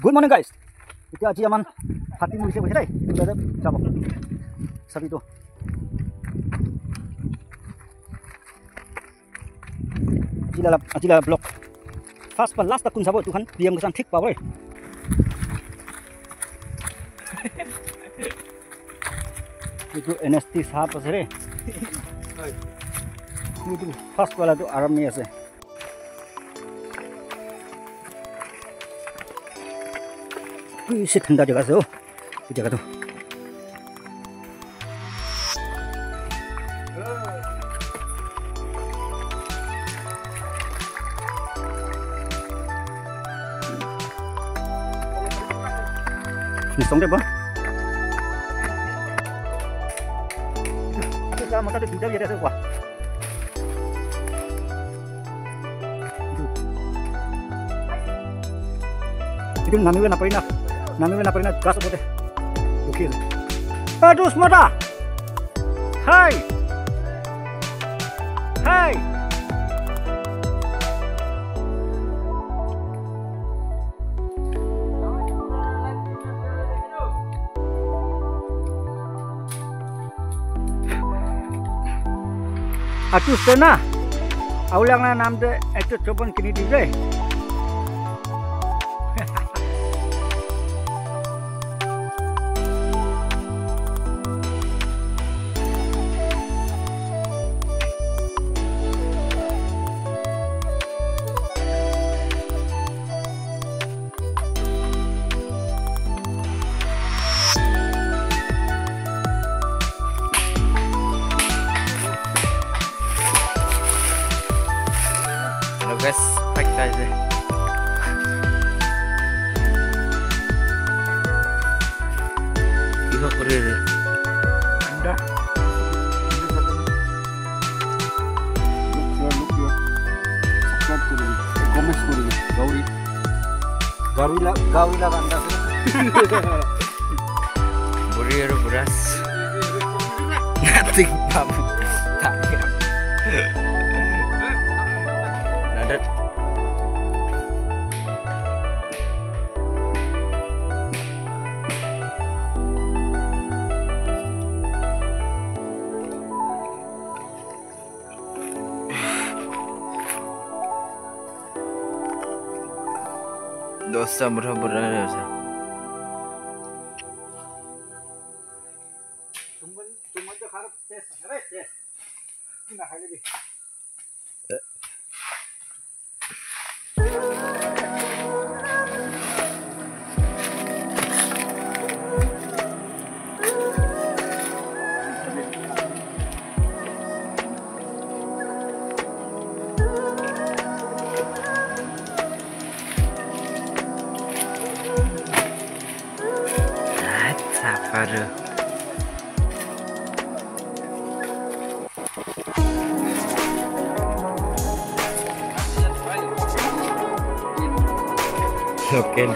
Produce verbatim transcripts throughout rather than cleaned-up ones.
Good morning, guys. এতিয়া আজি আমাৰ হাতী মৰিছে কৈছে দেই, এইটো জেগাতে যাব। চাবি এইটো। আজিলা, আজিলা ব্লগ ফাৰ্ষ্ট পৰা লাষ্ট তক কোন চাব এইটো খান, প্ৰিয়ম কিষাণ ঠিক পাব দেই। এইটো এন এছ টি চাহাব আছে দেই। এইটো ফাৰ্ষ্ট ৱালাটো আৰামে আছে। পিছে ঠাণ্ডা জেগা আছে অ, এই জেগাটো। Nisong deh, Bang. Itu sama tadi tidak ya, ada wah. Itu namiwe naparina. Namiwe naparina gas bote. Oke. Aduh, semua dah. Hai. Hai. Atus tena. Aulang na nam de ekso chopan kini di de. Hello guys, back tayo. Iba ko rin eh. Anda. Look here, look here. Subscribe করবে, comments করবে। Gauri. Gauri la, Gauri la ganda. Buri aru buras. Nothing, babu. Nothing. Nada. Dosa murah murah dosa. Saparu. Loken.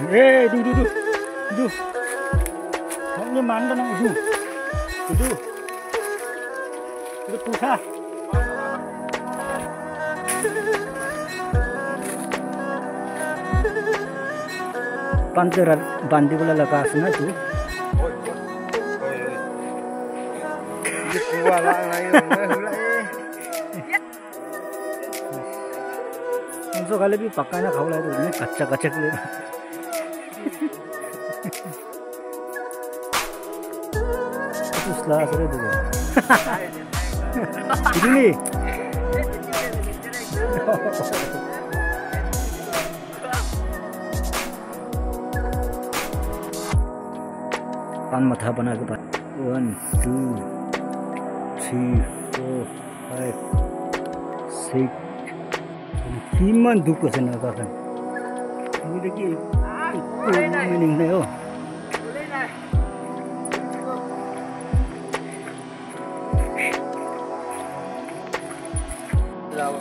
Eh, du, du, du. Du. Ini mana nang du? Du. Du pusha. Panteran bandi bola lakas na tu. Ini kuala na yun. Mangsho khale bhi pakka na khao lage, kaccha kaccha khao. Itu sela asal itu. Ini nih. Pan matha bana ke baad. One, two, three, four, five, six. Kiman dukh ase naga khan. Moi dekhi ekko meaning nai o. Direct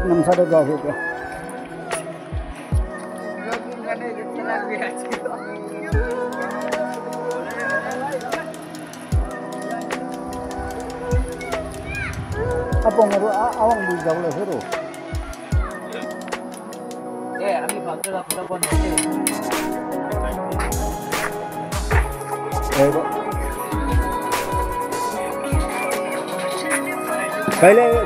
Namsara gao ho kya? Apo ngaru a awang bu jabla hero. Kaile